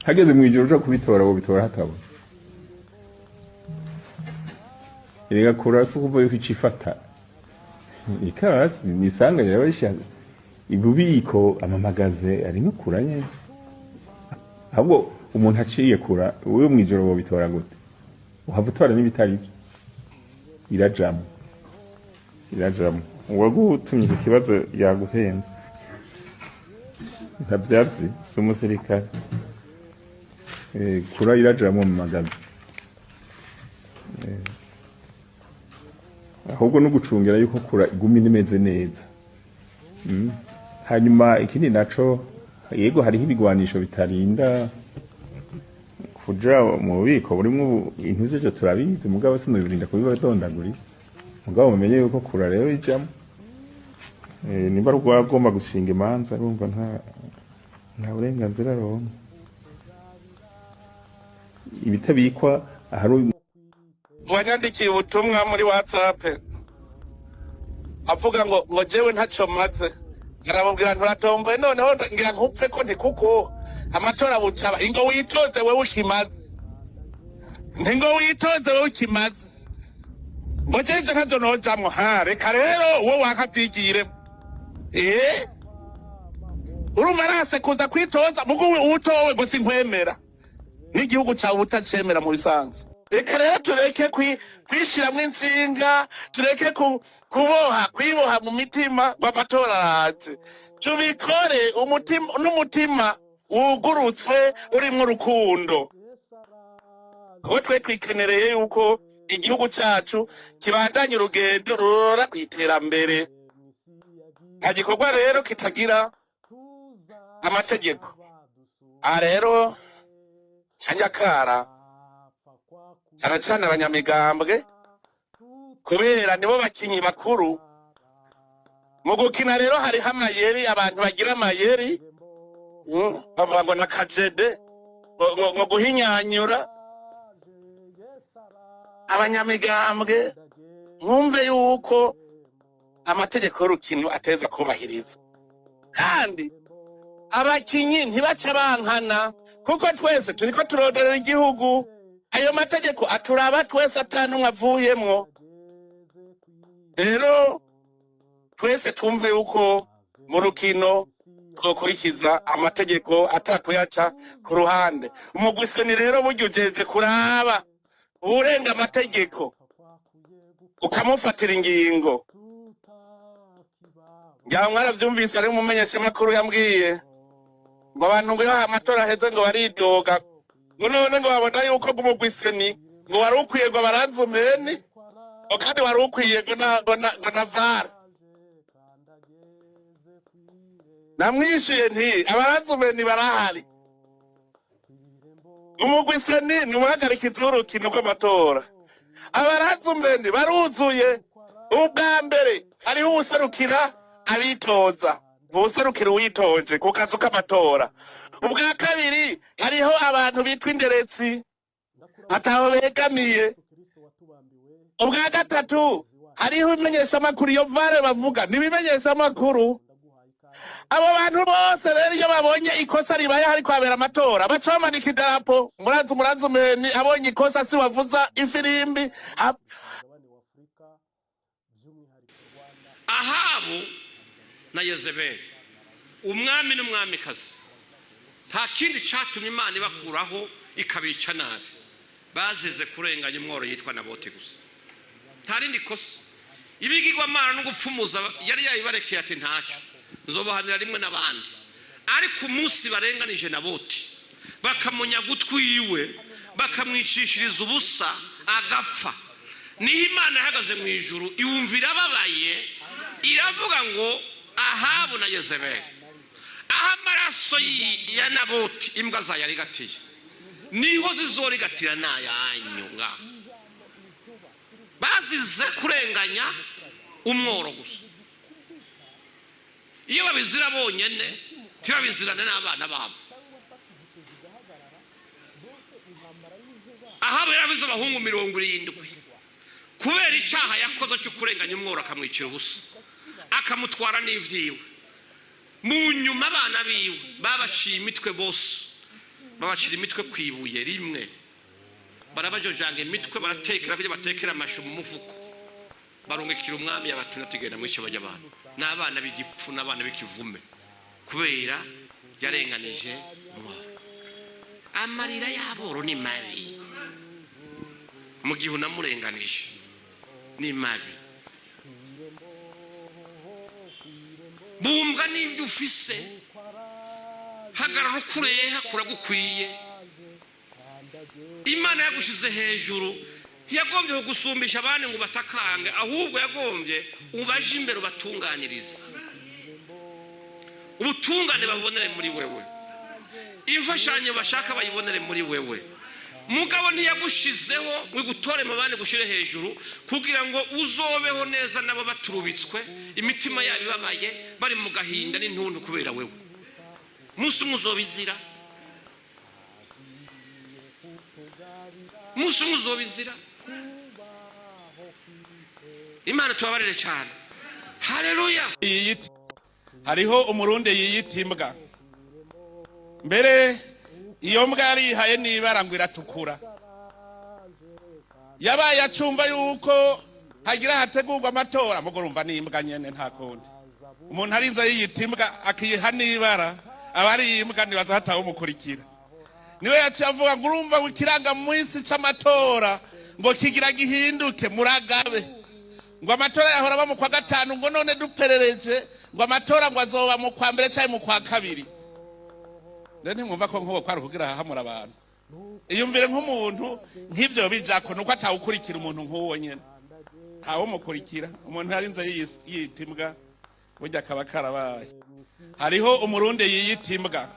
Hageze mu ijoro uja kubitora, wobitora hatabona. Erega kura si ukuvuga yuko icifata ikasi nisanganyira barishaka ibubiko amamagaze arimo kura nyene. Ahubwo umuntu aciye kura, wewe mu ijoro wobitora gute? Uhava utora n'ibitari byo. Irajamwo, irajamwo. Uwagutumye iki kibazo yaguhenze, ntabyazi, si umusirikare. Kura irajamwo mu magazi, ahubwo no gucungira yuko kura iguma imeze neza. Hanyuma ikindi naco, yego, hariho ibigwanisho bitarinda kuja mu bubiko burimwo ibintu vy'ivyo turabizi, mugabo sinobirinda kubibadondagurira. Mugabo mumenye yuko kura rero ijamwo. Nimba ari agomba gushinga imanza, urumva nta burenganzira aronka ibitabikwa ahari. Wanyandikiye ubutumwa muri WhatsApp avuga ngo jewe ntacyo maze. Aramubwira, nturatomboye, noneho ngira nkupfe ko nti kuko amatora bucaba ingo witoze wewe ukimaze, nti ngo witoze wewe ukimaze, ngo jewe ivyo ntavyo nojamwo. Ha, reka rero uwo wakavyigiremo. Urumva arase kuza kwitoza, mugo utowe ngo sinkwemera n'igihugu cawe utacemera mu bisanzwe. Reka rero tureke kwishiramwo intsinga, tureke kuboha kwiboha mu mitima ngo amatora araje. Tubikore umutima n'umutima wugurutse urimwo urukundo, kuko twe twikenereye yuko igihugu cacu kibandanya urugendo rurora kw'iterambere. Nta gikorwa rero kitagira amategeko. Aha rero canyakara cyane cyane abanyamigambwe, kubera nibo bakinyi bakuru mu gukina. Rero hariho amayeri, abantu bagira amayeri, bavuga ngo na kajede ngo guhinyanyura abanyamigambwe. Mwumve yuko amategeko y'urukino ateza kubahirizwa, kandi abakinyi ntibace bankana, kuko twese turiko turonderera igihugu. Ayo mategeko aturaba twese, atanumwe avuyemwo. Rero twese twumve yuko mu rukino twokurikiza amategeko atakuyaca ku ruhande. Umugwi CENI rero burya ujejwe kuraba uwurenga amategeko, ukamufatira ingingo. Ngira mwaravyumvise, ari umumenyeshamakuru yambwiye ngo abantu ngo iyo amatora aheze ngo baridoga, ngo none ngo babona yuko ngo umugwi CENI ngo wari ukwiye ngo baranzumeni, ngo kandi wari ukwiye ngo na VAR. Namwishuye nti abaranzumeni barahari, umugwi CENI ni umuhagarikizi w'urukino rw'amatora, abaranzumeni baruzuye. Ubwa mbere hariho uwuserukira abitoza, uwuserukira uwitoje ku kazu k'amatora. Ubwa kabiri hariho abantu bitwa inderetsi ataho begamiye. Ubwa gatatu hariho ibimenyeshamakuru, iyo VAR bavuga ni ibimenyeshamakuru. Abo bantu bose rero iyo babonye ikosa ribaye hariko habera amatora, baca bamanika idarapo. Murazi umuranzumeni abonye ikosa si wavuza ifirimbi. Ahabu na Yezebeli, umwami n'umwamikazi, nta kindi cyatumye Imana ibakuraho ikabica nabi, bazize kurenganya umworo yitwa Naboti gusa, nta rindi kosa. Ibigirwamana no gupfumuza yari yabibarekeye, ati ntacyo nzobahanira rimwe n'abandi. Ariko umunsi barenganije Naboti, bakamunyaga utwiwe, bakamwicishiriza ubusa agapfa, niho Imana ihagaze mu ijuru iwumvira ababaye, iravuga ngo Ahabu na Yezebeli, aho amaraso ya Naboti imbwa zayarigatiye, niho zizorigatira n'ayanyu. Ngaho bazize kurenganya umworo gusa. Iyo babizira bonyene, ntibabizirane n'abana babo. Ahabu yarabize abahungu 70 kubera icyaha yakoze cyo kurenganya umworo, akamwicira ubusa, akamutwara n'ivyiwe. Mu nyuma abana biwe babaciye imitwe bose. Babacira imitwe ku ibuye rimwe, barabajojanga imitwe, baratekera kugira batekera amashu mu mufuko, barungikira umwami yabatumye tugenda mwice bajya abantu n'abana b'igipfu n'abana b'ikivume, kubera yarenganije umworo. Amarira y'aboro ni mabi mu gihe unamurenganije, ni mabi. Bumbwa n'ibyo ufise, hagarara uko ureha kuragukwiye. Imana yagushize hejuru, ntiyagombye kugusumbisha abandi ngo ubatakange, ahubwo yagombye ubaje imbere ubatunganirize, ubutungane babonere muri wewe, imfashanyo bashaka bayibonere muri wewe. Mugabo ntiyagushizeho ngo igutore mu bandi gushyire hejuru kugira ngo uzobeho neza nabo baturubitswe, imitima yabo ibabaye, bari mu gahinda n'intuntu kubera wewe. Umunsi umwe uzobizira, umunsi umwe uzobizira. Imana tubabarire cyane. Haleluya. Yiyita hariho Umurundi yiyita imbwa. Mbere iyo mbwa yarihaye n'ibara ngo iratukura. Yabaye acumva yuko hagira hategurwa amatora, mugo urumva n'imbwa nyene, nta kundi. Umuntu arinze yiyita imbwa, akiyiha n'ibara, aba ari imbwa, nibaza hatawumukurikira. Niwe yaciye avuga ngo urumva ngo ikirangaminsi c'amatora ngo kigira gihinduke, muragabe, ngo amatora yahora aba mu kwa gatanu, ngo none duperereje ngo amatora ngo azoba mu kwa mbere canke mu kwa kabiri. Rero ntimwumva ko nk'uwo kwari kugira hahamura abantu? Iyumvire nk'umuntu nk'ivyo bijako, nuko atawukurikira. Umuntu nk'uwo nyene ntawumukurikira. Umuntu yarinze yiyita imbwa, burya akaba karabaye. Hariho Umurundi yiyita imbwa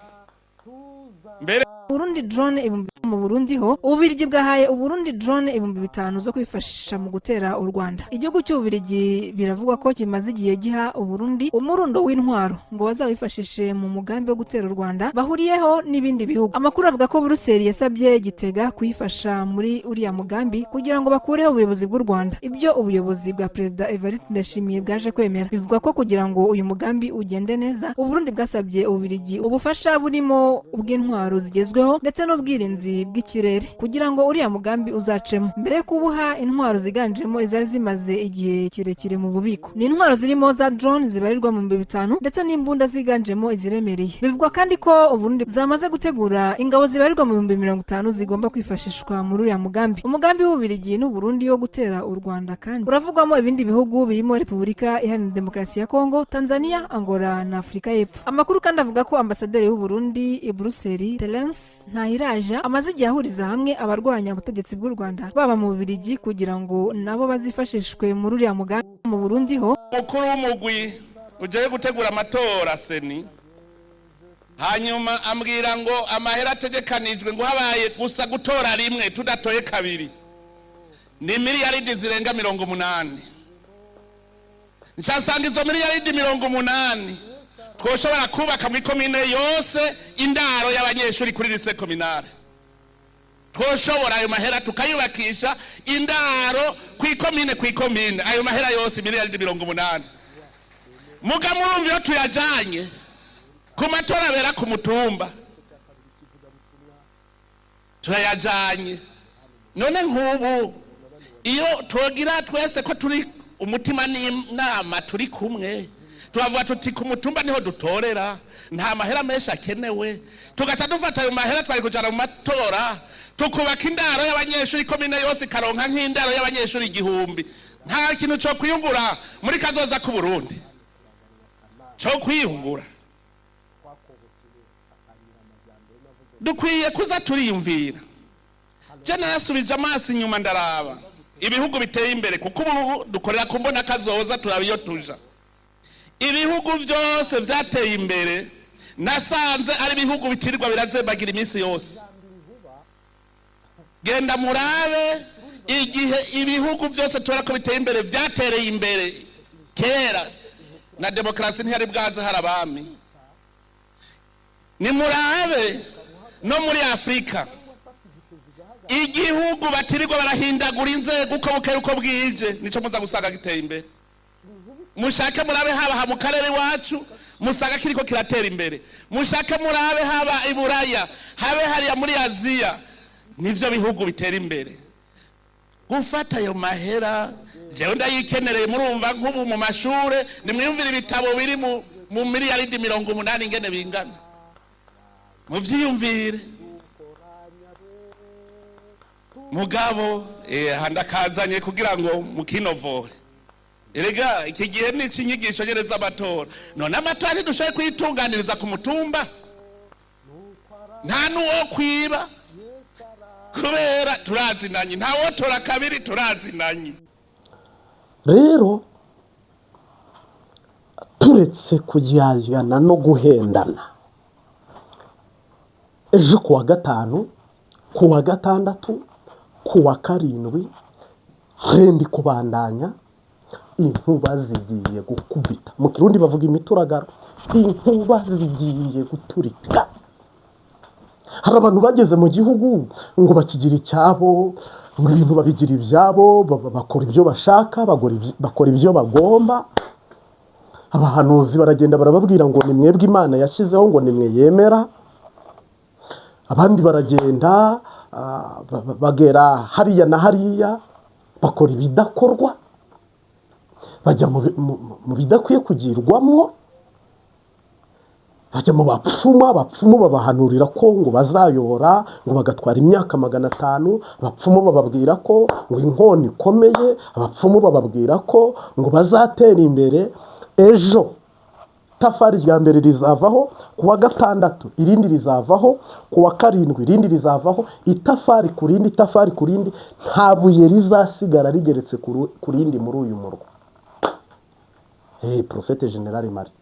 mbere. Burundi drone 5000 mu Burundi ho. Ububirigi bwahaye Uburundi drone 5000 zo kwifashisha mu gutera u Rwanda. Igihugu cy'Ububirigi biravugwa ko kimaze igihe giha Uburundi umurundo w'intwaro ngo bazawifashishe mu mugambi wo gutera u Rwanda bahuriyeho n'ibindi bihugu. Amakuru avuga ko Buruseli yasabye Gitega kuyifasha muri uriya mugambi kugira ngo bakureho ubuyobozi bw'u Rwanda, ibyo ubuyobozi bwa Perezida Evariste Ndayishimiye bwaje kwemera. Bivugwa ko kugira ngo uyu mugambi ugende neza, Uburundi bwasabye Ububirigi ubufasha burimo ubw'intwaro zigezweho ndetse n'ubwirinzi bw'ikirere kugira ngo uriya mugambi uzacemo. Mbere yo kubuha intwaro ziganjemo izari zimaze igihe kirekire mu bubiko, ni intwaro zirimo za drone zibarirwa mu 5000 ndetse n'imbunda ziganjemo iziremereye. Bivugwa kandi ko Uburundi zamaze gutegura ingabo zibarirwa mu 50,000 zigomba kwifashishwa muri uriya mugambi. Umugambi w'Ububirigi n'Uburundi wo gutera u Rwanda kandi uravugwamo ibindi bihugu birimo Repubulika Iharanira Demokarasi ya Kongo, Tanzania, Angola na Afurika y'Epfo. Amakuru kandi avuga ko ambasaderi w'Uburundi i Buruseli, Terence Ntahiraja, amaze igihe ahuriza hamwe abarwanya ubutegetsi bw'u Rwanda baba mu Bubiligi kugira ngo nabo bazifashishwe muri uriya mugambi. Mu Burundi ho, umukuru w'umugwi ugiye gutegura amatora, CENI, hanyuma ambwira ngo amahera ategekanijwe ngo habaye gusa gutora rimwe tudatoye kabiri ni miliyaridi zirenga 80. Nshasanga izo miliyaridi 80 twoshobora kubaka muri komine yose indaro y'abanyeshuri kuri lycée communale. Twoshobora ayo mahera tukayubakisha indaro kw'ikomine, kw'ikomine, ayo mahera yose miliyaridi 80. Muga murumva iyo tuyajanye ku matora abera ku mutumba, turayajanye. None nk'ubu iyo twogira twese ko turi umutima n'inama, turi kumwe, turavuga tuti ku mutumba niho dutorera, nta mahera menshi akenewe, tugaca dufata ayo mahera twari kujana mu matora, tukubaka indaro y'abanyeshuri, komine yose ikaronka nk'indaro y'abanyeshuri 1000. Nta kintu co kwiyungura muri kazoza k'Uburundi, co kwiyungura. Dukwiye kuza turiyumvira. Je narasubije amaso inyuma, ndaraba ibihugu biteye imbere, kuko ubu dukorera ku mbona kazoza, turaba iyo tuja. Ibihugu byose vyateye imbere nasanze ari ibihugu bitirirwa birazembagira iminsi yose. Genda murabe igihe ibihugu byose tubona ko biteye imbere vyatereye imbere kera na demokarasi ntiyari bwaze, hari abami. Nimurabe no muri Afurika, igihugu batirirwa barahindagura inzego uko bukeye uko bwije, nico muza gusanga giteye imbere. Mushake murabe haba mu karere iwacu. Musanga kiriko kiratera imbere. Mushake murabe haba i Buraya, habe hariya muri Aziya, nivyo bihugu bitera imbere. Gufata ayo mahera, jewe ndayikenereye. Murumva, nk'ubu mu mashure, nimwiyumvire ibitabo biri mu miliyaridi 80 ingene bingana, muvyiyumvire. Mugabo handakazanye kugira ngo mukinovore. Erega iki gihe ni icy'inyigisho nyene z'amatora. None amatora ntidushoboye kuyitunganiriza ku mutumba? Nta n'uwo kwiba kubera turazinanye, nta wotora kabiri, turazinanye. Rero turetse kujyajyana no guhendana, ejo ku wa gatanu, ku wa gatandatu, ku wa karindwi, rendi kubandanya, inkuba zigiye gukubita. Mu Kirundi bavuga imituragaro, inkuba zigiye guturika. Hari abantu bageze mu gihugu ngo bakigira icyabo, ngo ibintu babigira ibyabo, bakora ibyo bashaka, bakora ibyo bagomba. Abahanuzi baragenda barababwira ngo ni mwebwe Imana yashyizeho, ngo ni mwe yemera. Abandi baragenda, bagera hariya na hariya, bakora ibidakorwa, bajya mu bidakwiye kugirwamwo, bajya mu bapfumu. Abapfumu babahanurira ko ngo bazayobora, ngo bagatwara imyaka 500. Abapfumu bababwira ko ngo inkoni ikomeye. Abapfumu bababwira ko ngo bazatera imbere. Ejo itafari rya mbere rizavaho, ku wa gatandatu irindi rizavaho, ku wa karindwi irindi rizavaho, itafari ku rindi, itafari ku rindi. Nta buye rizasigara rigeretse ku rindi muri uyu murwa. Hey, Prophète Général Martin,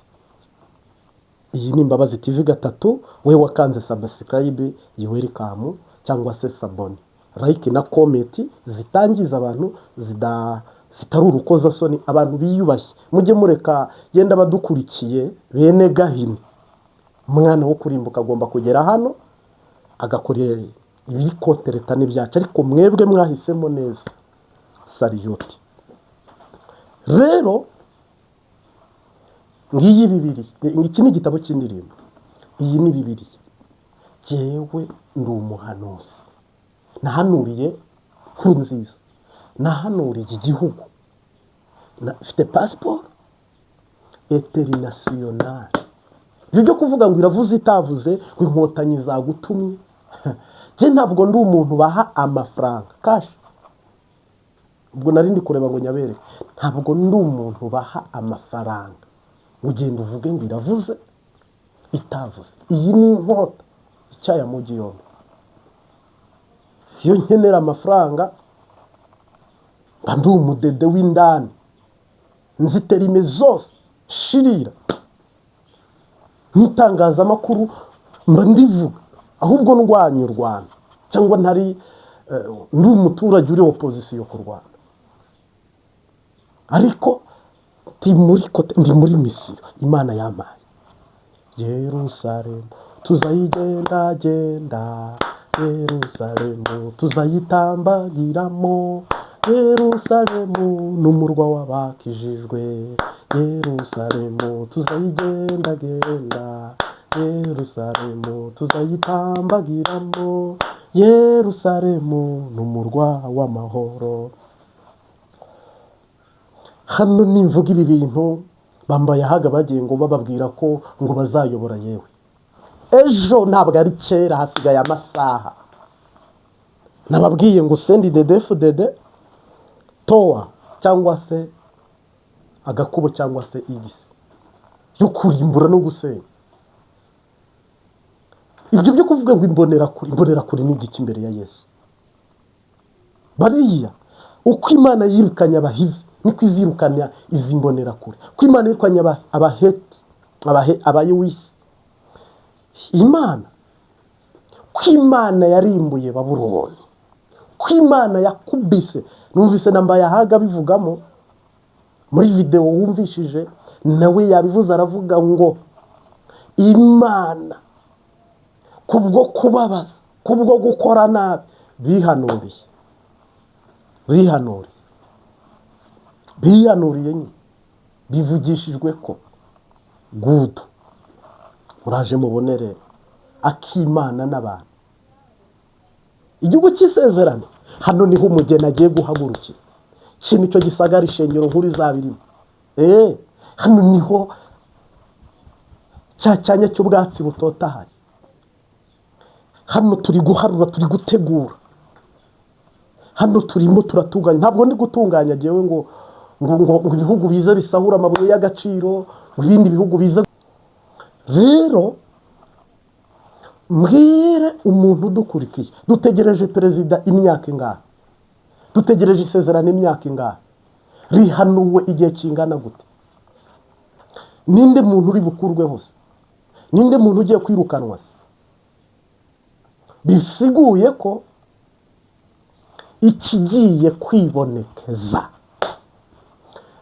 iyi ni Imbabazi TV gatatu. We wakanze subscribe, you welcome, cyangwa se s'abonner, like na comment zitangiza abantu, zitari urukozasoni, abantu biyubashye. Mujye mureka yenda abadukurikiye bene Gahini. Umwana wo kurimbuka agomba kugera hano agakora ibikotereta n'ibyacu, ariko mwebwe mwahisemo neza, salute. Rero ngiyi Bibiri, iki ni igitabo cy'indirimbo, iyi ni Bibiriya. Jyewe ndi umuhanuzi, nahanuriye Nkurunziza, nahanuriye igihugu, mfite pasiporo internationale. Ibyo byo kuvuga ngo iravuze itavuze, ngo Inkotanyi zagutumye, njye ntabwo ndi umuntu baha amafaranga cash. Ubwo nari ndi kureba ngo nyabereke, ntabwo ndi umuntu baha amafaranga ngo ugenda uvuge ngo iravuze itavuze. Iyi ni inkota icyaya mu yombi. Iyo nkenera amafaranga mba ndi umudede w'indani, nzi terme zose shirira nk'itangazamakuru, mba ndivuga ahubwo ndwanya u Rwanda cyangwa ntari, ndi umuturage uri opposition ku Rwanda, ariko ndi muri côté, ndi muri mission Imana yampaye. Yerusalemu tuzayigendagenda, Yerusalemu tuzayitambagiramo, Yerusalemu n'umurwa w'abakijijwe. Yerusalemu tuzayigendagenda, Yerusalemu tuzayitambagiramo, Yerusalemu n'umurwa w'amahoro. Hano nimvuga ibi bintu, bambaye ahaga bagiye ngo bababwira ko ngo bazayobora. Yewe, ejo ntabwo ari kera, hasigaye amasaha. Nababwiye ngo CNDD-FDD towa cyangwa se agakubo cyangwa se igisi yo kurimbura no gusenya. Ibyo byo kuvuga ngo imbonerakure, imbonerakure ni igiki imbere ya Yesu? Bariya uko Imana yirukanye Abahivi, niko izirukana izi mbonerakure. Uko Imana yirukanye Abaheti, Abayewisi, Imana, ko Imana yarimbuye Babuloni, ko Imana yakubise. Numvise na Mbayahaga bivugamo muri videwo wumvishije, nawe yabivuze, aravuga ngo Imana kubwo kubabaza, kubwo gukora nabi, bihanuriye, bihanuriye, bihanuriye nyine, bivugishijwe ko Good, muraje mubonere akimana n'abantu. Igihugu cy'isezerano, hano niho umugeni agiye guhagurukira. Iki nicyo gisagara ishengero nkuru izaba irimo. Hano niho cya cyanya cy'ubwatsi butotahaye. Hano turi guharura, turi gutegura, hano turimo turatunganya. Ntabwo ndi gutunganya ngewe ngo ibihugu bize bisahura amabuye y'agaciro, ngo ibindi bihugu bize. Rero mbwire umuntu udukurikiye, dutegereje perezida imyaka ingahe? Dutegereje isezerano imyaka ingahe? Rihanuwe igihe kingana gute? Ninde muntu uri bukurweho se? Ninde muntu ugiye kwirukanwa se? Bisiguye ko ikigiye kwibonekeza,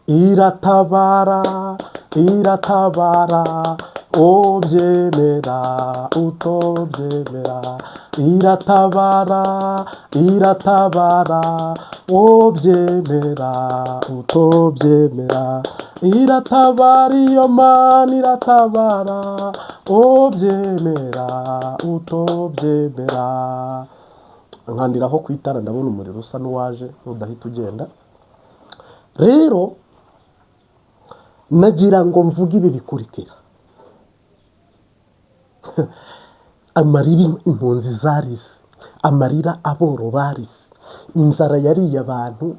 iratabara, iratabara, ubyemera utobyemera, iratabara, iratabara, ubyemera utobyemera, iratabara, iyo Mana iratabara, ubyemera utobyemera. Nkandiraho ku itara, ndabona umuriro usa n'uwaje udahita ugenda. Rero nagira ngo mvuge ibi bikurikira: amarira impunzi zarize, amarira aboro barize, inzara yariye abantu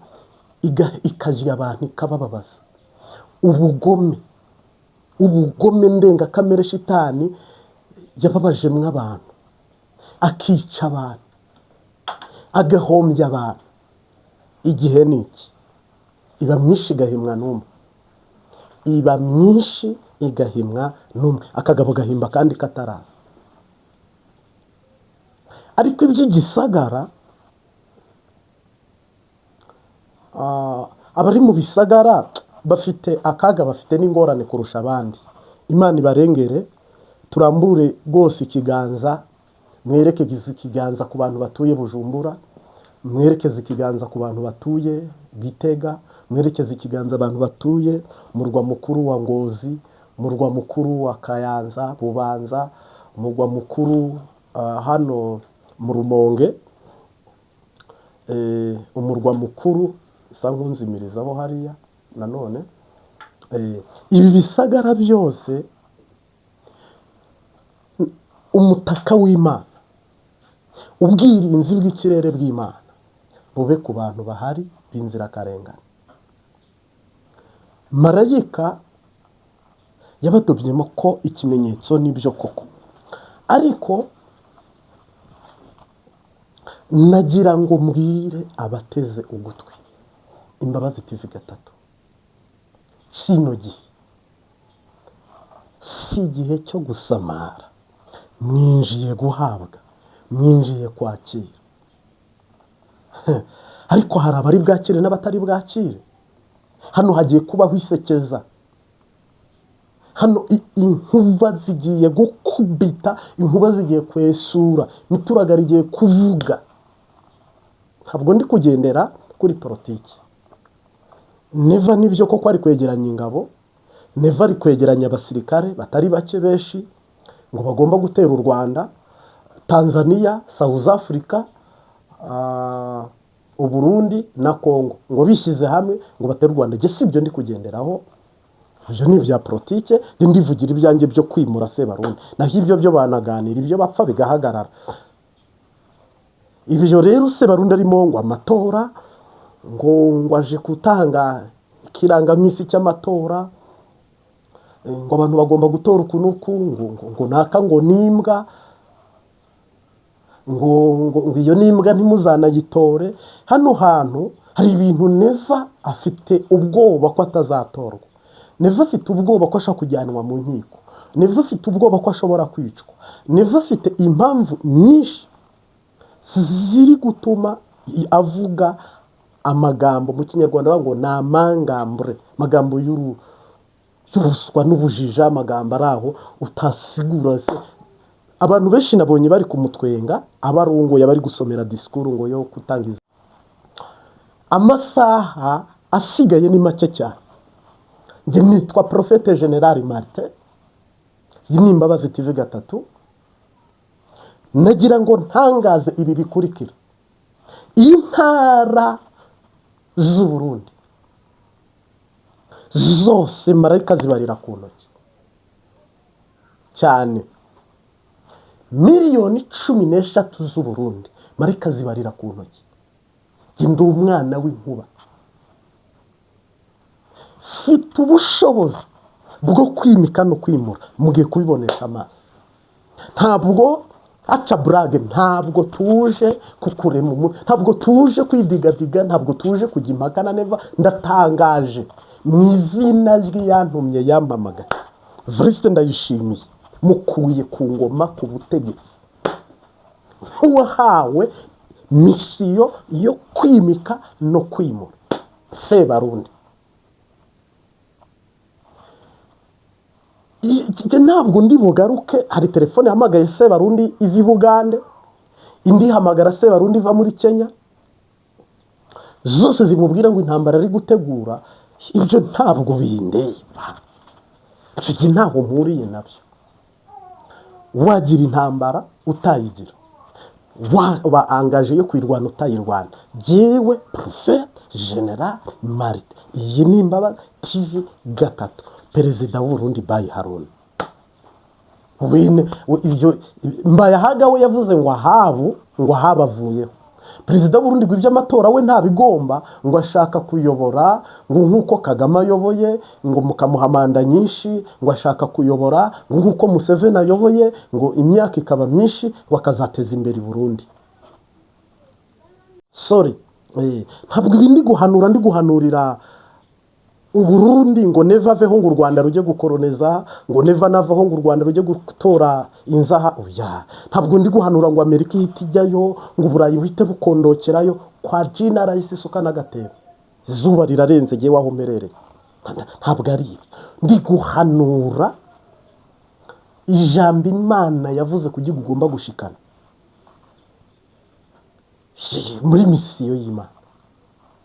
ikarya abantu ikabababaza, ubugome, ubugome ndengakamere shitani yababajemwo abantu, akica abantu, agahombya abantu. Igihe ni iki, iba myinshi igahimwa n'umwe, iba myinshi igahimwa n'umwe, akagabo gahimba kandi kataraza. Ariko iby'igisagara, abari mu bisagara bafite akaga, bafite n'ingorane kurusha abandi. Imana ibarengere. Turambure rwose ikiganza, mwerekeze ikiganza ku bantu batuye Bujumbura, mwerekeze ikiganza ku bantu batuye Gitega, mwerekeze ikiganza abantu batuye murwa mukuru wa Ngozi, murwa mukuru wa Kayanza, Bubanza, murwa mukuru hano mu Rumonge, umurwa mukuru isa nkunzimirizaho hariya nanone. Ibi bisagara byose, umutaka w'Imana, ubwirinzi bw'ikirere bw'Imana bube ku bantu bahari b'inzirakarengane. Marayika yabadobyemo ko ikimenyetso n'ibyo koko, ariko nagira ngo mbwire abateze ugutwi Imbabazi TV gatatu, kino gihe si igihe cyo gusamara. Mwinjiye guhabwa, mwinjiye kwakira, ariko hari abari bwakire n'abatari bwakire. Hano hagiye kubaho isekeza, hano inkuba zigiye gukubita, inkuba zigiye kwesura, imituragaro igiye kuvuga. Ntabwo ndi kugendera kuri politiki. Neva nibyo koko ari kwegeranya ingabo, Neva ari kwegeranya abasirikare batari bake benshi ngo bagomba gutera u Rwanda, Tanzania, South Africa, Uburundi na Congo, ngo bishyize hamwe ngo batere u Rwanda. Njye si ibyo ndi kugenderaho, ibyo ni ibya politike. Njye ndivugira ibyanjye byo kwimura Sebarundi, naho ibyo byo banaganira, ibyo bapfa bigahagarara. Ibyo rero Sebarundi arimo ngo amatora, ngo aje gutanga ikirangaminsi cy'amatora, ngo abantu bagomba gutora uku n'uku, ngo naka ngo n'imbwa, ngo iyo n'imbwa ntimuzanayitore. Hano hantu hari ibintu Neva afite ubwoba ko atazatorwa. Neva afite ubwoba ko ashobora kujyanwa mu nkiko. Neva afite ubwoba ko ashobora kwicwa. Neva afite impamvu nyinshi ziri gutuma avuga amagambo mu Kinyarwanda bavuga ngo ni amangambure, amagambo y'ubuswa n'ubujija, amagambo ari aho utasigura se. Abantu benshi nabonye bari kumutwenga, abarongoye bari gusomera disikuru ngo yo kutangiza. Amasaha asigaye ni make cyane. Njye nitwa Prophète Général Martin. Iyi ni Imbabazi TV 3. Nagira ngo ntangaze ibi bikurikira: intara z'Uburundi zose marayika zibarira ku ntoki cyane. Miliyoni 13 z'Uburundi marayika zibarira ku ntoki. Njye ndi umwana w'inkuba, mfite ubushobozi bwo kwimika no kwimura. Mugiye kubibonesha amaso. Ntabwo aca burage, ntabwo tuje kukurema umutwe, ntabwo tuje kwidigadiga, ntabwo tuje kujya impaka na Neva. Ndatangaje mu izina ry'iyantumye, yampamagaye, Evariste Ndayishimiye, mukuye ku ngoma, ku butegetsi, nk'uwahawe mission yo kwimika no kwimura Sebarundi. Njye ntabwo ndi bugaruke. Hari telefone yahamagaye Sebarundi iva i Bugande, indi ihamagara Sebarundi iva muri Kenya, zose zimubwira ngo intambara ari gutegura. Ibyo ntabwo bindeba, icyo gihe ntaho mpuriye nabyo. Wagira intambara utayigira, waba engagé yo kuyirwana utayirwana, jyewe Prophète Général Marite, iyi ni Imbabazi TV 3, perezida w'Uburundi bayi Haruna wene ibyo. Mbayahaga we yavuze ngo Ahabu, ngo Ahabu avuyeho. Perezida w'Uburundi ngo iby'amatora we ntabigomba, ngo ashaka kuyobora ngo nk'uko Kagame ayoboye, ngo mukamuha manda nyinshi, ngo ashaka kuyobora ngo nk'uko Museveni ayoboye, ngo imyaka ikaba myinshi, ngo akazateza imbere i Burundi. Sorry, ntabwo ibi ndi guhanura, ndi guhanurira Uburundi ngo Neva aveho, ngo u Rwanda rujye gukoroneza, ngo Neva navaho, ngo u Rwanda rujye gutora inzaha. Oya, ntabwo ndi guhanura ngo Amerika ihite ijyayo, ngo Uburayi buhite bukondokerayo kwa jina rahisi isuka n'agatebo. Izuba rirarenze ngewe aho mperereye. Ntabwo ari ibyo ndi guhanura. Ijambo Imana yavuze kugira ugomba gushikana muri mission y'Imana.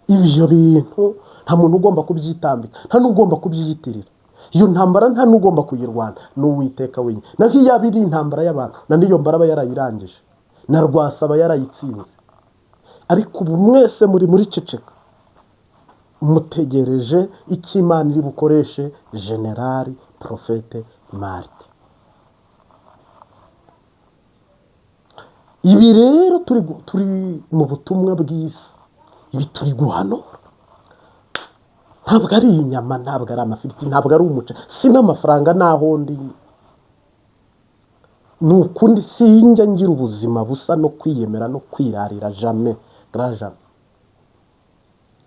Ibyo bintu nta muntu ugomba kubyitambika, nta n'ugomba kubyiyitirira. Iyo ntambara nta n'ugomba kuyirwana, ni Uwiteka wenyine. Naho iyo yaba iri intambara y'abantu, na n'iyo mbara aba yarayirangije, na Rwasaba yarayitsinze. Ariko ubu mwese muri muri ceceka, mutegereje icyo Imana iri bukoreshe Général Prophète Marite. Ibi rero turi mu butumwa bwiza, ibi turi guhanura ntabwo ari inyama, ntabwo ari amafiriti, ntabwo ari umuce, si n'amafaranga. Naho ndi ni ukundi, sinjya ngira ubuzima busa no kwiyemera no kwirarira, jamais, grand jamais.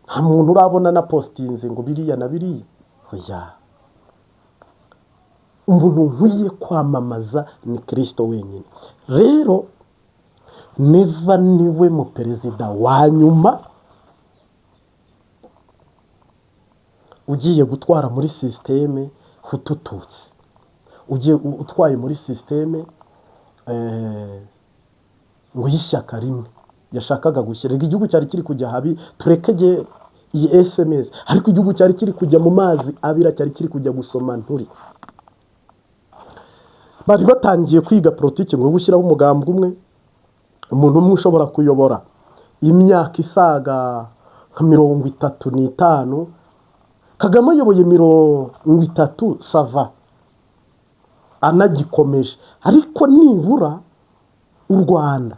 Nta muntu urabona na postinze ngo biriya na biriya, oya. Umuntu nkwiye kwamamaza ni Kirisito wenyine. Rero Neva niwe mu perezida wa nyuma ugiye gutwara muri système Hutu-Tutsi, ugiye utwaye muri système ngo y'ishyaka rimwe yashakaga gushyira. Igihugu cyari kiri kujya habi. Tureke iyi SMS, ariko igihugu cyari kiri kujya mu mazi abira, cyari kiri kujya gusoma nturi. Bari batangiye kwiga politiki ngo gushyiraho umugambi umwe, umuntu umwe ushobora kuyobora imyaka isaga nka 35. Kagame ayoboye 30, ça va, anagikomeje. Ariko nibura u Rwanda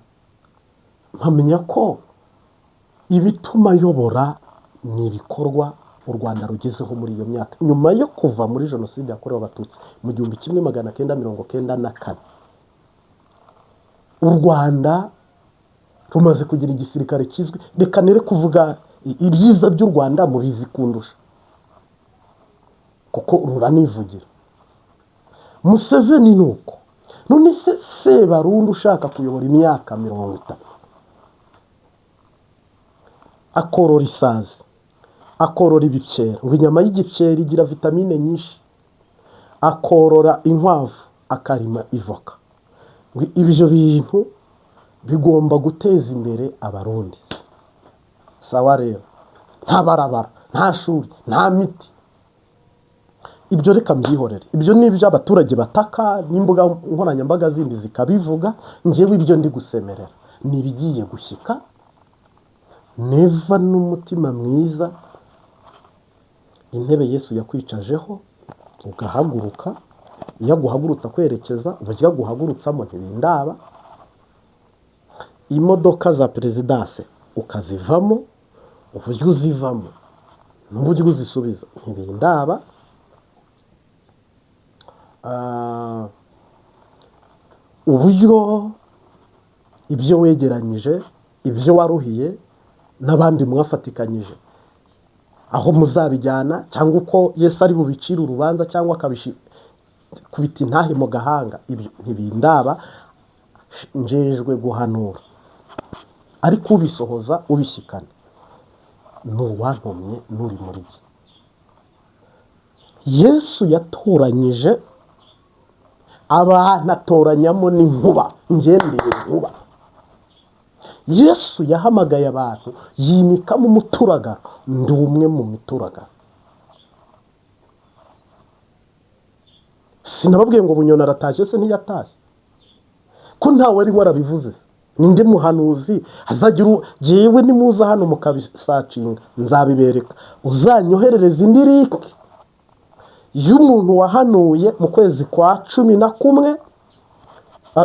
mpamenya ko ibituma ayobora ni ibikorwa u Rwanda rugezeho muri iyo myaka nyuma yo kuva muri Jenoside yakorewe Abatutsi mu 1994. U Rwanda rumaze kugira igisirikare kizwi. Reka nere kuvuga ibyiza by'u Rwanda, mubizi kundusha kuko ruranivugira. Museveni ni uko. None se Sebarundi ushaka kuyobora imyaka 30, akorora isazi, akorora ibipyera, ngo inyama y'igipyera igira vitamine nyinshi, akorora inkwavu, akarima ivoka, ngo ibyo bintu bigomba guteza imbere Abarundi, sawa. Rero nta barabara, nta shuri, nta miti. Ibyo reka mbyihorere, ibyo ni ibyo abaturage bataka n'imbuga nkoranyambaga zindi zikabivuga. Ngewe ibyo ndi gusemerera ni ibigiye gushyika. Neva n'umutima mwiza, intebe Yesu yakwicajeho ugahaguruka, iyo aguhagurutsa kwerekeza uburyo aguhagurutsamo ntibindaba. Imodoka za présidence ukazivamo, uburyo uzivamo n'uburyo uzisubiza ntibindaba. Uburyo ibyo wegeranyije, ibyo waruhiye n'abandi mwafatikanyije, aho muzabijyana cyangwa uko Yesu ari bubicire urubanza cyangwa akabikubita intahe mu gahanga, ibyo ntibindaba. Njejwe guhanura, ariko ubisohoza, ubishyikana, ni uwantumye n'uri muri jye. Yesu yatoranyije abantu, atoranyamo n'inkuba. Ngendeye inkuba. Yesu yahamagaye abantu, yimikamo umuturagaro. Ndi umwe mu mituragaro. Sinababwiye ngo Bunyoni aratashye se? Ntiyatashye ko ntawe wari warabivuze se? Ninde muhanuzi azagira jyewe nimuza hano mukabisacinga nzabibereka. Uzanyoherereza indi link y'umuntu wahanuye mu kwezi kwa 11.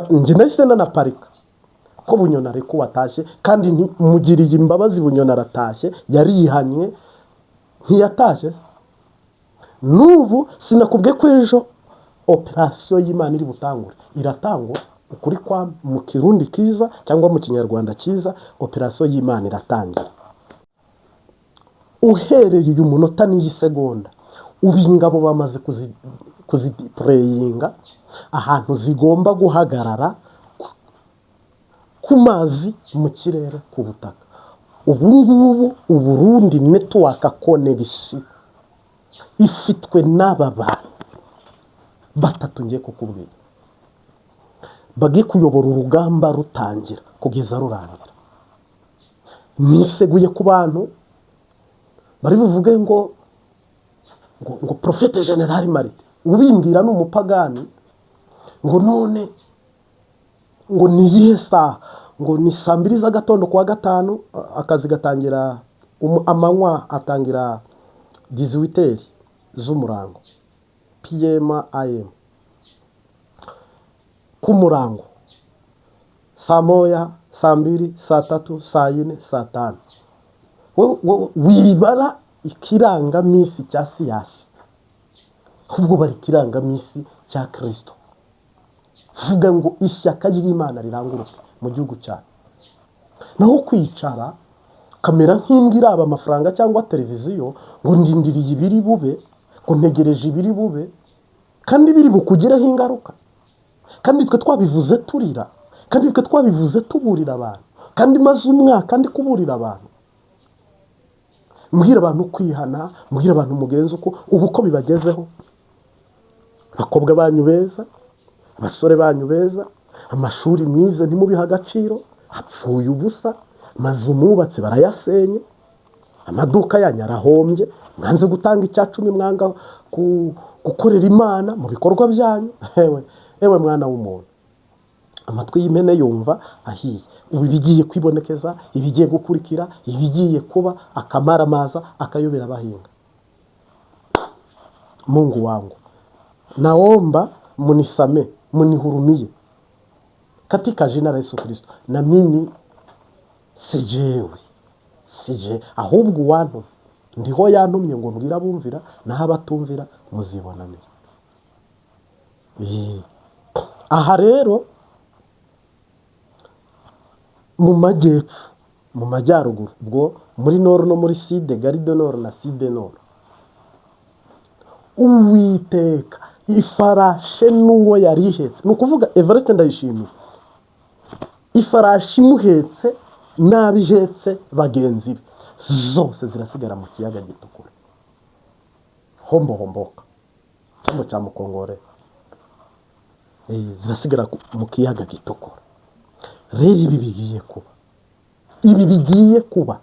Njye nahise nanaparika ko Bunyoni ariko watashye, kandi mugiriye imbabazi. Bunyoni aratashye, yarihanye, ntiyatashye se? N'ubu sinakubwiye ko ejo operasiyo y'Imana iri butangure? Iratangura ukuri kwa mu Kirundi kiza cyangwa mu Kinyarwanda cyiza, operasiyo y'Imana iratangira uhereye uyu munota n'iyi segonda. Ubu ingabo bamaze kuzideployinga ahantu zigomba guhagarara, ku mazi, mu kirere, ku butaka. Ubu ngubu Uburundi network connection ifitwe n'aba bantu batatu ngiye kukubwira, bagiye kuyobora urugamba rutangira kugeza rurangira. Niseguye ku bantu bari buvuge ngo prophète général Martin ubimbwira ni umupagani, ngo none ngo ni iyihe saha? Ngo ni saa 2 z'agatondo kuwa gatanu. Akazi gatangira amanywa atangira 18h z'umurango, PM AM, ku murango, saa 1, saa 2, saa 3, saa 4, saa 5. Wibara ikirangaminsi cya siyasi, ahubwo bari ikirangaminsi cya Kirisito. Vuga ngo ishyaka ry'Imana riranguruke mu gihugu cyacu. Naho kwicara kamera nk'imbwa iraba amafaranga cyangwa televiziyo, ngo ndindiriye ibiri bube, ngo ntegereje ibiri bube, kandi biri bukugireho ingaruka, kandi twe twabivuze turira, kandi twe twabivuze tuburira abantu, kandi maze umwaka ndi kuburira abantu, mbwira abantu kwihana, mbwira abantu mugenzi uko ubu uko bibagezeho. Abakobwa banyu beza, abasore banyu beza, amashuri mwize ntimubihe agaciro, hapfuye ubusa. Amazu mwubatse barayasenye, amaduka yanyu arahombye, mwanze gutanga icya cumi, mwanga gukorera Imana mu bikorwa byanyu. Ewe ewe mwana w'umuntu, amatwi y'impene yumva ahiye. Ubu ibigiye kwibonekeza, ibigiye gukurikira, ibigiye kuba akamaramaza, akayobera abahinga. Mungu wangu, naomba munisamee, munihurumie katika jina la Yesu Kristo. Na mimi sijewe, sije, ahubwo uwantumye ndiho yantumye ngo mbwire abumvira, naho abatumvira muzibonanira. Aha rero mu majyepfo, mu majyaruguru, ubwo muri nord no muri sud, Gare du Nord na Sud Nord, Uwiteka ifarashe n'uwo yari ihetse, ni ukuvuga Evariste Ndayishimiye, ifarashi imuhetse n'abihetse bagenzi be zose zirasigara mu kiyaga gitukura. Hombo homboka, cyambo cya mukongore, zirasigara mu kiyaga gitukura. Rero ibi bigiye kuba, ibi bigiye kuba,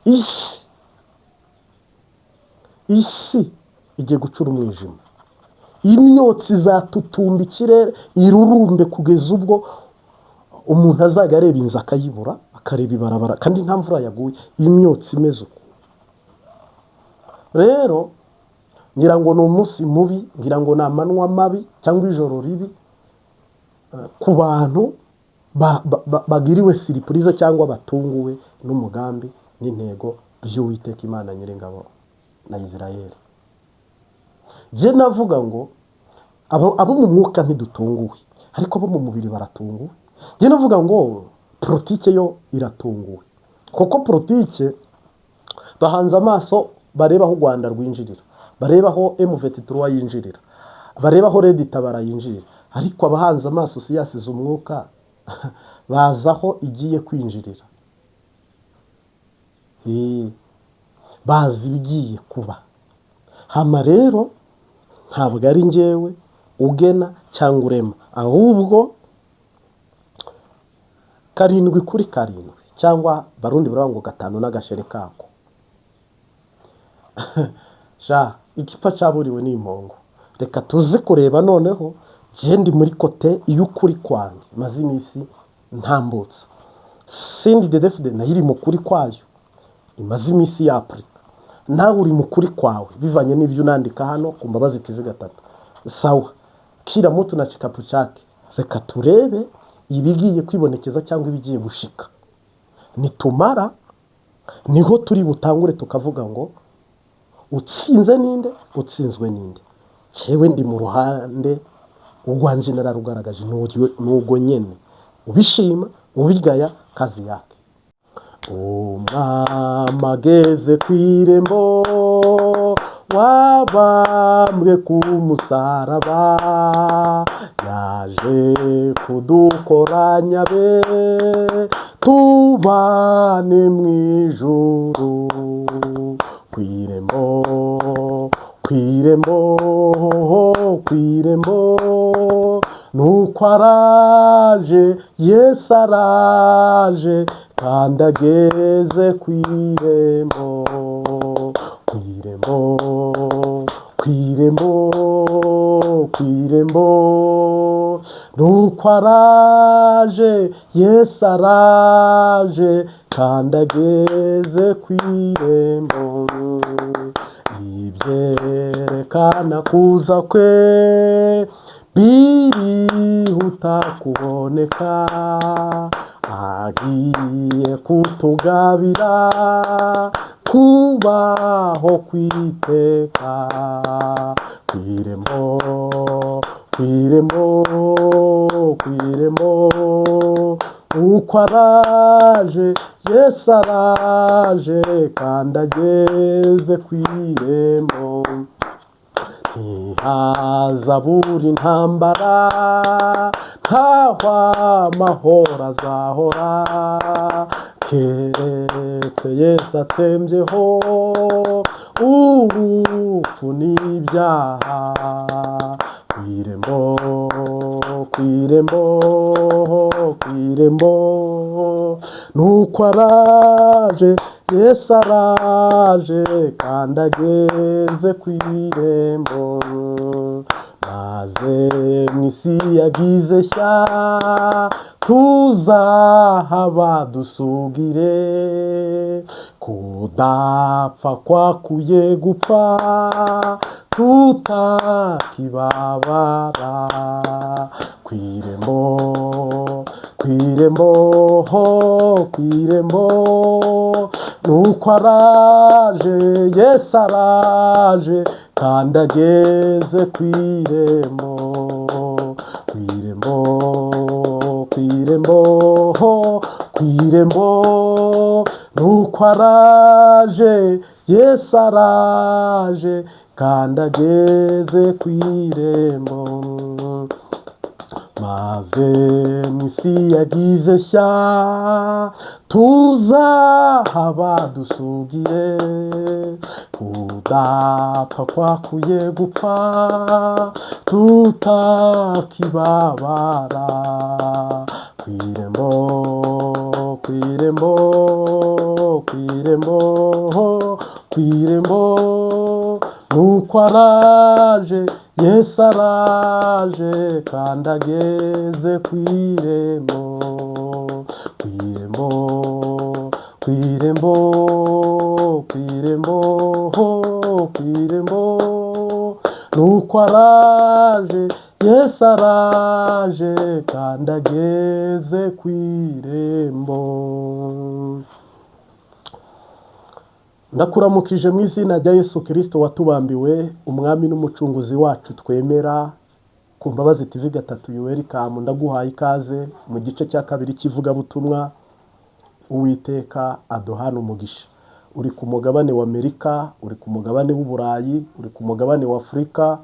isi. Isi igiye gucura umwijima, imyotsi izatutumba ikirere irurumbe kugeza ubwo umuntu azajya areba inzu akayibura, akareba ibarabara kandi nta mvura yaguye, imyotsi imeze uko. Rero ngira ngo ni umunsi mubi, ngira ngo ni amanywa mabi cyangwa ijoro ribi ku bantu bagiriwe surprise cyangwa batunguwe n'umugambi n'intego by'Uwiteka Imana Nyiringabo na Israel. Jye navuga ngo abo mu mwuka ntidutunguwe, ariko abo mu mubiri baratunguwe. Jye navuga ngo politike yo iratunguwe, kuko politike bahanze amaso bareba aho u Rwanda rwinjirira, bareba aho M23 yinjirira, bareba aho RED Tabara yinjirira, ariko abahanze amaso si yasize umwuka bazi aho igiye kwinjirira. Bazi ibigiye kuba. Hama rero ntabwo ari njyewe ugena cyangwa urema, ahubwo 7 kuri 7, cyangwa Barundi baravuga ngo gatanu n'agashere kako sha, igipfa caburiwe n'impongo. Reka tuze kureba noneho. Njye ndi muri côté y'ukuri kwanjye maze iminsi ntambutse. Sindi dedefide nayo iri mu kuri kwayo imaze iminsi yapurika, nawe uri mu kuri kwawe bivanye n'ibyo unandika hano ku Mbabazi TV 3. Sawa, kila mtu na kikapu chake. Reka turebe ibigiye kwibonekeza cyangwa ibigiye gushika. Nitumara niho turi butangure tukavuga ngo utsinze ninde, utsinzwe ninde. Jewe ndi mu ruhande urwanje nararugaragaje, n'ubwo nyene ubishima ubigaya kazi yake. Umwami ageze ku irembo, wabambwe ku musaraba, yaje kudukoranya be tubane mu ijuru. Ku irembo, ku irembo, ku irembo, nuko araje, Yesu araje kandi ageze ku irembo. Ku irembo, ku irembo, ku irembo, nuko araje, Yesu araje kandi ageze ku irembo. Ibyerekana kuza kwe birihuta kuboneka, agiye kutugabira kubaho kwiteka. Ku irembo, ku irembo, ku irembo, uko araje, Yesu araje kandi ageze ku irembo. Ntihazabura intambara, ntaho amahoro azahora, keretse Yesu atembyeho urupfu n'ibyaha. Ku irembo, ku irembo, ku irembo, nuko araje, Yesu araje kandi ageze ku irembo. Maze mu isi yagize shya tuzahaba dusugire, kudapfa kwakuye gupfa, tutakibabara. Ku irembo, ku irembo, ku irembo, nuko araje, Yesu araje kandi ageze ku irembo. Ku irembo, ku irembo, ku irembo, nuko araje, Yesu araje kandi ageze ku irembo. Maze mu isi yagize shya tuzahaba dusugire, kudapfa kwakuye gupfa, tutakibabara. Ku irembo, ku irembo, ku irembo, ku irembo. Nuko araje, Yesu araje, kandi ageze ku irembo, ku irembo, ku irembo, ku irembo, ku irembo. Nuko araje, Yesu araje, kandi ageze ku irembo. Ndakuramukije mu izina rya Yesu Kirisito watubambiwe, umwami n'umucunguzi wacu twemera. Ku Mbabazi TV gatatu yuwerikamu, ndaguhaye ikaze mu gice cya kabiri cy'ivugabutumwa. Uwiteka aduhana umugisha. Uri ku mugabane wa Amerika, uri ku mugabane w'Uburayi, uri ku mugabane wa Afurika,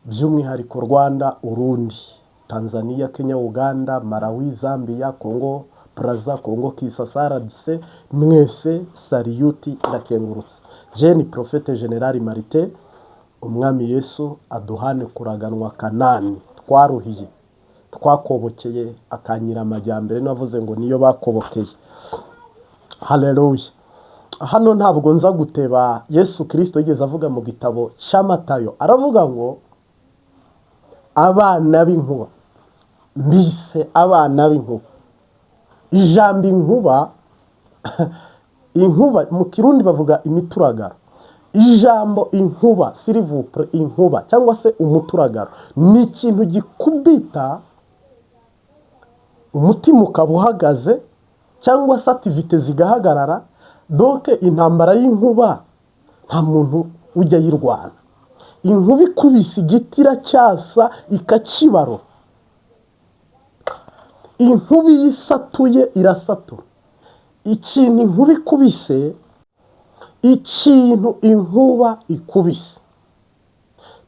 by'umwihariko Rwanda, Urundi, Tanzania, Kenya, Uganda, Malawi, Zambia, Congo Braza, Congo Kinshasa, RDC, mwese salute, ndakengurutse. Jeni Prophète Général Marite. Umwami Yesu aduhane kuraganwa Kanani twaruhiye, twakobokeye akanyira amajyambere. Navuze ngo niyo bakobokeye. Haleluya! Hano ntabwo nza guteba. Yesu Kirisito yigeze avuga mu gitabo cy'Amatayo, aravuga ngo abana b'inkuba, mbise abana b'inkuba. Ijambo inkuba, inkuba mu Kirundi bavuga imituragaro. Ijambo inkuba, s'il vous plaît, inkuba cyangwa se umuturagaro ni ikintu gikubita umutima ukaba uhagaze cyangwa se activités zigahagarara. Donc intambara y'inkuba nta muntu ujya ayirwana. Inkuba ikubise igiti iracyasa, ikakibarura. Inkuba iyo isatuye irasatura ikintu. Inkuba ikubise ikintu, inkuba ikubise,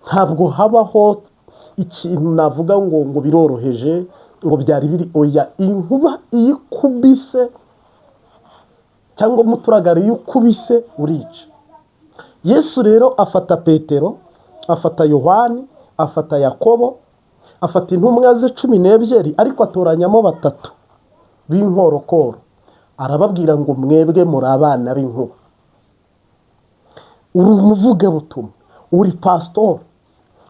ntabwo habaho ikintu navuga ngo biroroheje, ngo byari biri. Oya, inkuba iyo ikubise cyangwa umuturagaro iyo ukubise urica. Yesu rero afata Petero, afata Yohani, afata Yakobo, afata intumwa ze 12, ariko atoranyamo batatu b'inkorokoro, arababwira ngo mwebwe muri abana b'inkuba. Uri umuvugabutumwa, uri pasitori,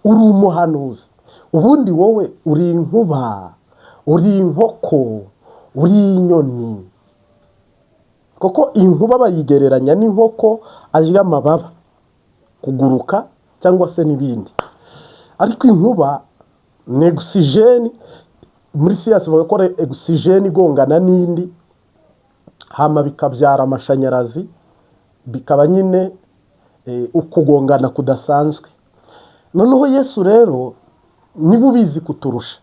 uri umuhanuzi, ubundi wowe uri inkuba, uri inkoko, uri inyoni, kuko inkuba bayigereranya n'inkoko arya amababa, kuguruka cyangwa se n'ibindi. Ariko inkuba ni oxygène. Muri siyansi bavuga ko ari oxygène igongana n'indi, hama bikabyara amashanyarazi, bikaba nyine ukugongana kudasanzwe. Noneho Yesu rero niba ubizi kuturusha,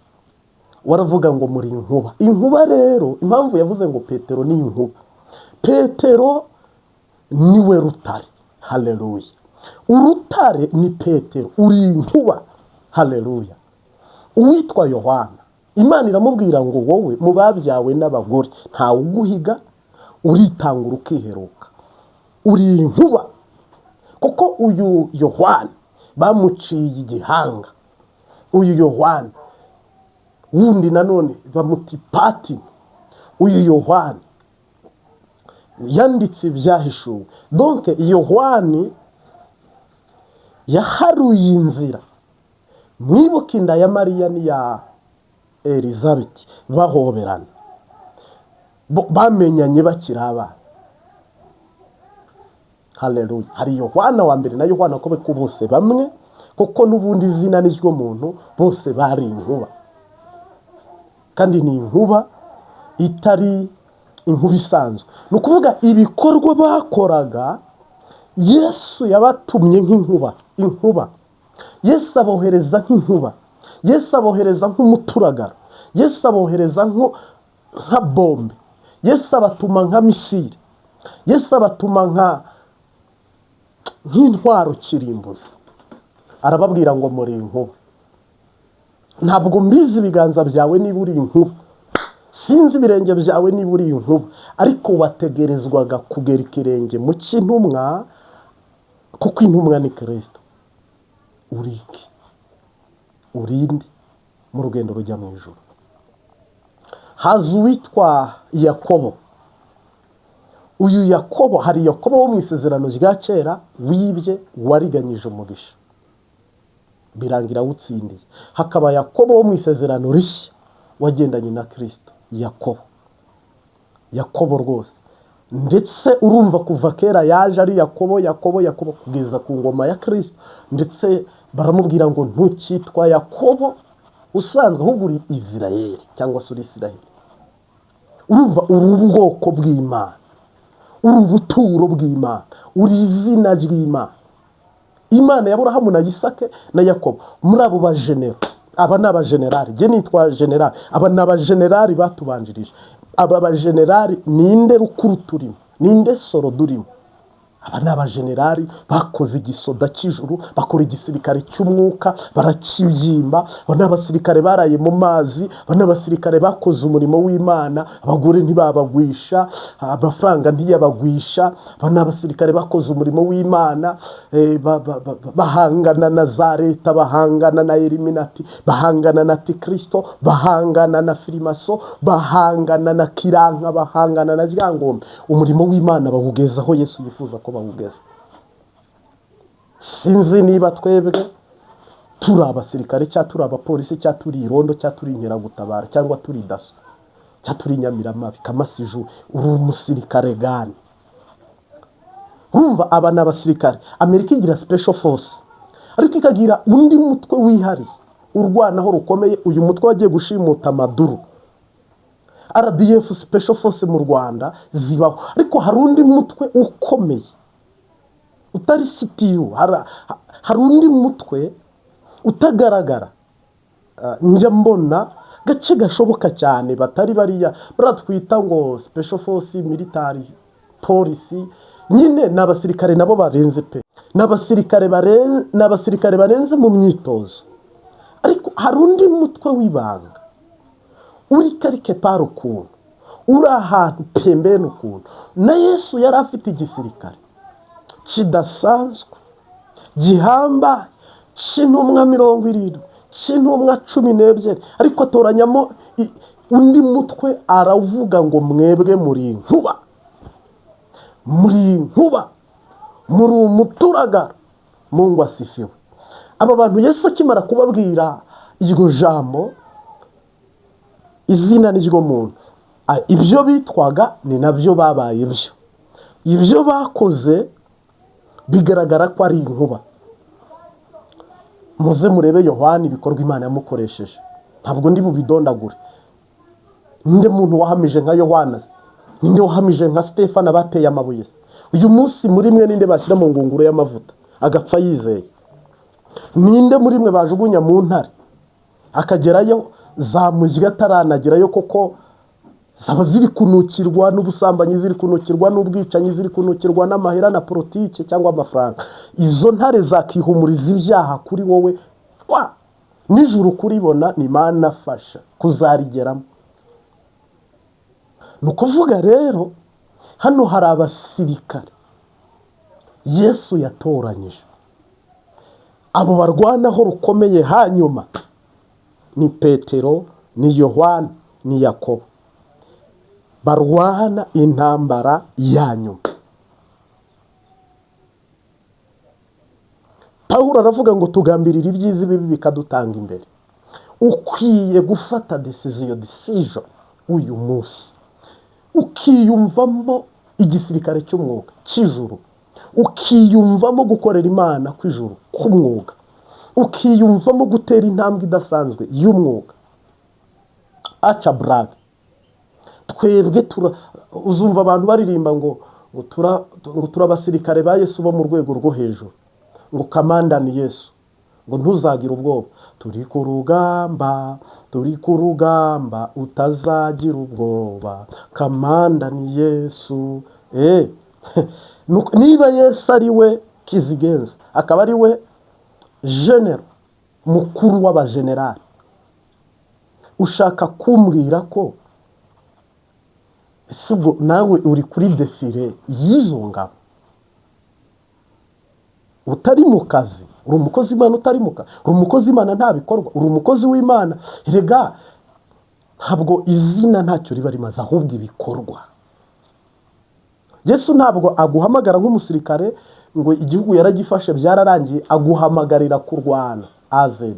waravuga ngo muri inkuba. Inkuba rero, impamvu yavuze ngo Petero ni inkuba, Petero niwe rutare. Haleluya! Urutare ni Petero, uri inkuba. Haleluya! Uwitwa Yohana, Imana iramubwira ngo wowe mu babyawe n'abagore ntawe uguhiga, uritangura ukiheruka, uri inkuba. Kuko uyu Yohana bamuciye igihanga, uyu Yohana wundi nanone bamuti Pati, uyu Yohani yanditse Ibyahishuwe. Donc Yohani yaharuye inzira. Mwibuke inda ya Mariya n'iya Elizabeth bahoberana, bamenyanye bakiri abana. Haleluya! Hari Yohana wa mbere na Yohana ko bose bamwe, kuko n'ubundi izina ni ryo muntu, bose bari inkuba. Kandi ni inkuba itari inkuba isanzwe, ni ukuvuga ibikorwa bakoraga. Yesu yabatumye nk'inkuba. Inkuba, Yesu abohereza nk'inkuba, Yesu abohereza nk'umuturagaro, Yesu abohereza nka bombe, Yesu abatuma nka missile, Yesu abatuma nk'intwaro kirimbuzi. Arababwira ngo muri inkuba. Ntabwo mbizi ibiganza byawe niba uri inkuba, sinzi ibirenge byawe niba uri inkuba, ariko wategerezwaga kugera ikirenge mu cy'intumwa, kuko intumwa ni Kirisito. Uri iki? Urinde mu rugendo rujya mu ijoro. Haza uwitwa Yakobo. Uyu Yakobo, hari Yakobo wo mu Isezerano rya Kera wibye, wariganyije umugisha. Birangira awutsindiye. Hakaba Yakobo wo mu Isezerano Rishya wagendanye na Kirisito. Yakobo, Yakobo rwose. Ndetse urumva kuva kera yaje ari Yakobo, Yakobo, Yakobo, kugeza ku ngoma ya Kirisito. Ndetse baramubwira ngo: "Ntukitwa Yakobo usanzwe, ahubwo uri Isirayeli cyangwa se uri Isirayeli." Urumva uri ubwoko bw'Imana, uri ubuturo bw'Imana, uri izina ry'Imana, Imana ya Aburahamu na Isake na Yakobo. Muri abo bajenero, aba ni abajenerali, njye nitwa generali, aba ni abajenerali batubanjirije. Aba bajenerali, ninde rukuru turimo? Ninde soro durimo? Aba ni abajenerali bakoze igisoda cy'ijuru, bakora igisirikare cy'umwuka, barakibyimba. Aba ni abasirikare baraye mu mazi, aba ni abasirikare bakoze umurimo w'Imana, abagore ntibabagwisha, amafaranga ntiyabagwisha. Aba ni abasirikare bakoze umurimo w'Imana, bahangana na za leta, bahangana na Illuminati, bahangana na Antikirisito, bahangana na firimaso, bahangana na kiranka, bahangana na Ryangombe. Umurimo w'Imana bawugeza aho Yesu yifuza ko bawugeza. Sinzi niba twebwe turi abasirikare, cyangwa turi abapolisi, cyangwa turi irondo, cyangwa turi inkeragutabara, cyangwa turi DASSO, cyangwa turi inyamiramabi kamasiju. Uri umusirikare gani? Urumva aba ni abasirikare. Amerika igira special force, ariko ikagira undi mutwe wihariye urwanaho rukomeye. Uyu mutwe wagiye gushimuta Maduro. RDF, special force mu Rwanda zibaho, ariko hari undi mutwe ukomeye utari sitiyu. Hari undi mutwe utagaragara. Njya mbona gake gashoboka cyane, batari bariya baratwita ngo special force, military polisi. Nyine ni abasirikare nabo barenze pe, ni abasirikare barenze mu myitozo. Ariko hari undi mutwe w'ibanga uri quelque part ukuntu, uri ahantu pembeni ukuntu. Na Yesu yari afite igisirikare kidasanzwe, gihambaye, cy'intumwa 70, cy'intumwa 12, ariko atoranyamo undi mutwe, aravuga ngo: "Mwebwe muri inkuba, muri inkuba, muri umuturagaro." Mungu asifiwe. Aba bantu Yesu akimara kubabwira iryo jambo, izina ni ryo muntu. Ibyo bitwaga ni nabyo babaye byo. Ibyo bakoze bigaragara ko ari inkuba. Muze murebe Yohani, ibikorwa Imana yamukoresheje, ntabwo ndi bubidondagure. Ninde muntu wahamije nka Yohana se? Ninde wahamije nka Stefana bateye amabuye se? Uyu munsi muri mwe ninde bashyira mu ngunguru y'amavuta agapfa yizeye? Ninde muri mwe bajugunya mu ntare akagerayo zamurya ataranagerayo? Koko zaba ziri kunukirwa n'ubusambanyi, ziri kunukirwa n'ubwicanyi, ziri kunukirwa n'amahera na politike cyangwa amafaranga. Izo ntare zakihumuriza ibyaha kuri wowe wa nijoro kuribona ni Imana afasha kuzarigeramo. Ni ukuvuga rero hano hari abasirikare Yesu yatoranyije, abo barwanaho rukomeye. Hanyuma ni Petero, ni Yohani, ni Yakobo, barwana intambara ya nyuma. Pawulo aravuga ngo tugambirira ibyiza, ibibi bikadutanga imbere. Ukwiye gufata decision uyu munsi, ukiyumvamo igisirikare cy'umwuga cy'ijuru, ukiyumvamo gukorera Imana kw'ijuru k'umwuga, ukiyumvamo gutera intambwe idasanzwe y'umwuga. Aca burake. Twebwe tura uzumva abantu baririmba ngo turi abasirikare ba Yesu bo mu rwego rwo hejuru, ngo kamanda ni Yesu, ngo ntuzagire ubwoba, turi ku rugamba, turi ku rugamba, utazagira ubwoba, kamanda ni Yesu. Niba Yesu ari we kizigenza, akaba ari we genero mukuru w'abajenerali, ushaka kumbwira ko ese ubwo nawe uri kuri défilé y'izo ngabo utari mu kazi? Uri umukozi w'Imana utari mu kazi? Uri umukozi w'Imana nta bikorwa? Uri umukozi w'Imana? Rega ntabwo izina ntacyo riba rimaze, ahubwo ibikorwa. Yesu ntabwo aguhamagara nk'umusirikare ngo igihugu yaragifashe, byararangiye. Aguhamagarira kurwana. A Z.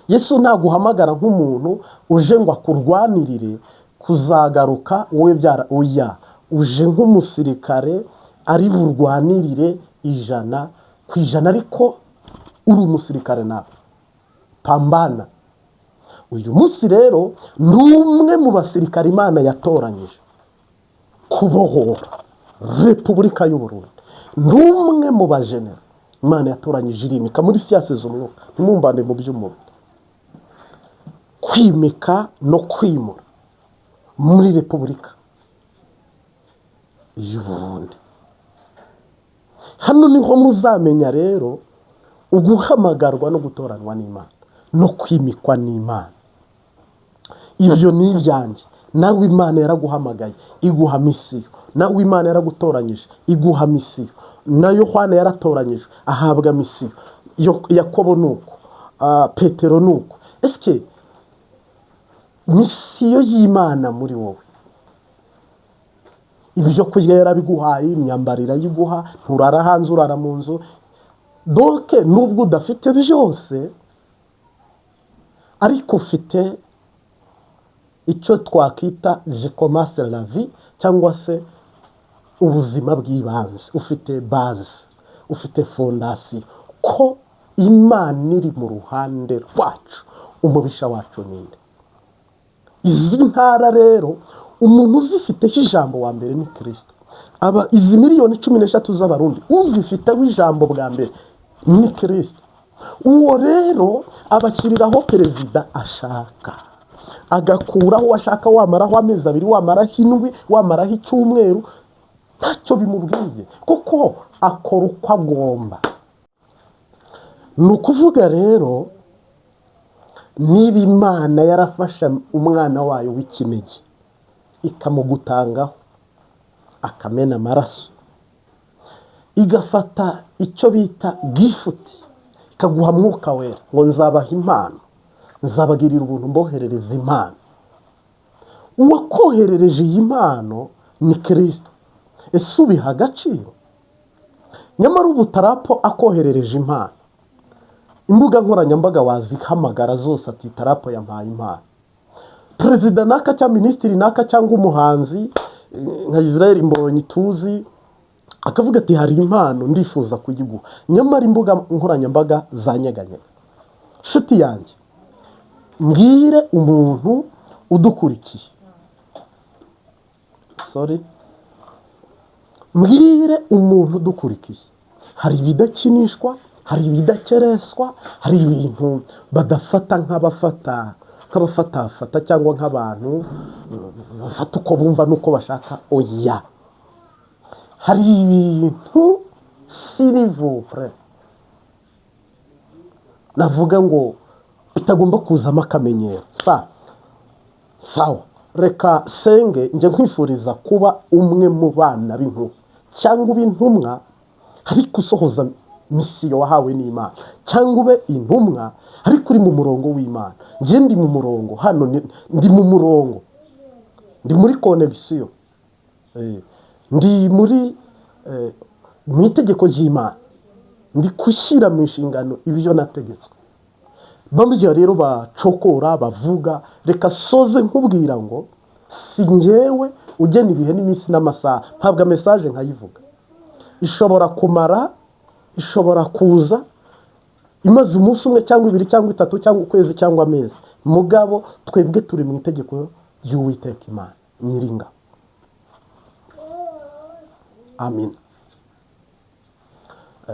Yesu ntaguhamagara nk'umuntu uje ngo akurwanirire kuzagaruka wowe byara, oya, uje nk'umusirikare ari burwanirire 100%, ariko uri umusirikare nawe pambana. Uyu munsi rero ni umwe mu basirikare Imana yatoranyije kubohora Repubulika y'u Burundi, ni umwe mu bajenera Imana yatoranyije irimika muri siyanse z'umwuka, ntimumbane mu by'umubiri, kwimika no kwimura muri Repubulika y'u Burundi. Hano niho muzamenya rero uguhamagarwa no gutoranwa n'Imana no kwimikwa n'Imana. Ibyo ni ibyanjye. Nawe Imana yaraguhamagaye iguha misiyo, nawe Imana yaragutoranyije iguha misiyo, na Yohana yaratoranyije ahabwa misiyo, Yakobo ni uko, Petero ni uko. Esike misiyo y'Imana muri wowe, ibyo kurya yarabiguhaye, imyambaro irayiguha, nturara hanze urara mu nzu, donc nubwo udafite byose ariko ufite icyo twakwita jikomase la vie cyangwa se ubuzima bw'ibanze, ufite base, ufite fondation ko Imana iri mu ruhande rwacu, umubisha wacu ninde? Izi ntara rero umuntu uzifiteho ijambo wa mbere ni Kirisito. Aba izi miliyoni 13 z'Abarundi uzifiteho ijambo bwa mbere ni Kirisito. Uwo rero abashyiriraho perezida ashaka, agakuraho ashaka, wamaraho amezi 2, wamaraho indwi, wamaraho icyumweru, ntacyo bimubwiye kuko akora uko agomba. Ni ukuvuga rero niba Imana yarafashe umwana wayo w'ikinege ikamugutangaho akamena amaraso, igafata icyo bita gift ikaguha Mwuka Wera ngo nzabaha impano, nzabagirira ubuntu mboherereza impano. Uwakoherereje iyi mpano ni Kirisito. Ese ubiha agaciro? Nyamara ubu Tarapo akoherereje impano, imbuga nkoranyambaga wazihamagara zose ati Tarapo yampaye impano. Perezida naka cyangwa minisitiri naka cyangwa umuhanzi nka Israel Mbonyi tuzi akavuga ati hari impano ndifuza kuyiguha, nyamara imbuga nkoranyambaga zanyeganyega. Nshuti yanjye, mbwire umuntu udukurikiye, sorry, mbwire umuntu udukurikiye, hari ibidakinishwa, hari ibidakereswa, hari ibintu badafata nk'abafatafata cyangwa nk'abantu bafata uko bumva n'uko bashaka. Oya, hari ibintu s'il vous plaît navuga ngo bitagomba kuzamo akamenyero. Sa sawa, reka senge njye nkwifuriza kuba umwe mu bana b'intumwa cyangwa ube intumwa ariko usohoza misiyo wahawe n'Imana, cyangwa ube intumwa ariko uri mu murongo w'Imana. Njye ndi mu murongo hano, ndi mu murongo, ndi muri connexion, ndi muri mu itegeko ry'Imana, ndi gushyira mu nshingano ibyo nategetswe. Bamwe rero bacokora bavuga, reka soze nkubwira ngo si njyewe ugena ibihe n'iminsi n'amasaha, ntabwo message nkayivuga ishobora kumara, ishobora kuza imaze umunsi umwe cyangwa 2 cyangwa 3 cyangwa ukwezi cyangwa amezi. Mugabo twebwe turi mu itegeko ry'Uwiteka Imana Nyiringabo. Amina.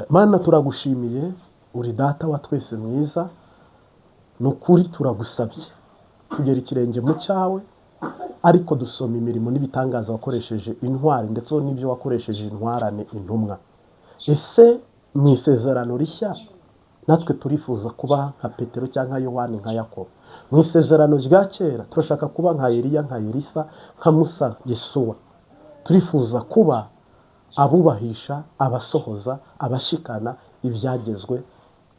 Mana, turagushimiye, uri Data wa twese mwiza. Ni ukuri turagusabye tugera ikirenge mu cyawe, ariko dusoma imirimo n'ibitangaza wakoresheje intwari ndetse n'ibyo wakoresheje intwarane intumwa. Ese mu isezerano rishya natwe turifuza kuba nka Petero cyangwa nka Yohani, nka Yakobo? Mu isezerano rya kera turashaka kuba nka Eliya, nka Elisa, nka Musa, Yesuwa. Turifuza kuba abubahisha, abasohoza, abashikana ibyagezwe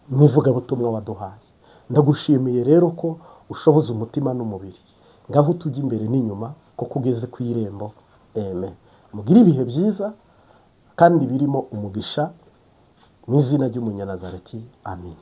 mu ivugabutumwa waduhaye. Ndagushimiye rero ko ushoboza umutima n'umubiri, ngaho tujya imbere n'inyuma kuko ugeze ku irembo. Amen. Mugire ibihe byiza kandi birimo umugisha mu izina ry'Umunyanazareti. Amin.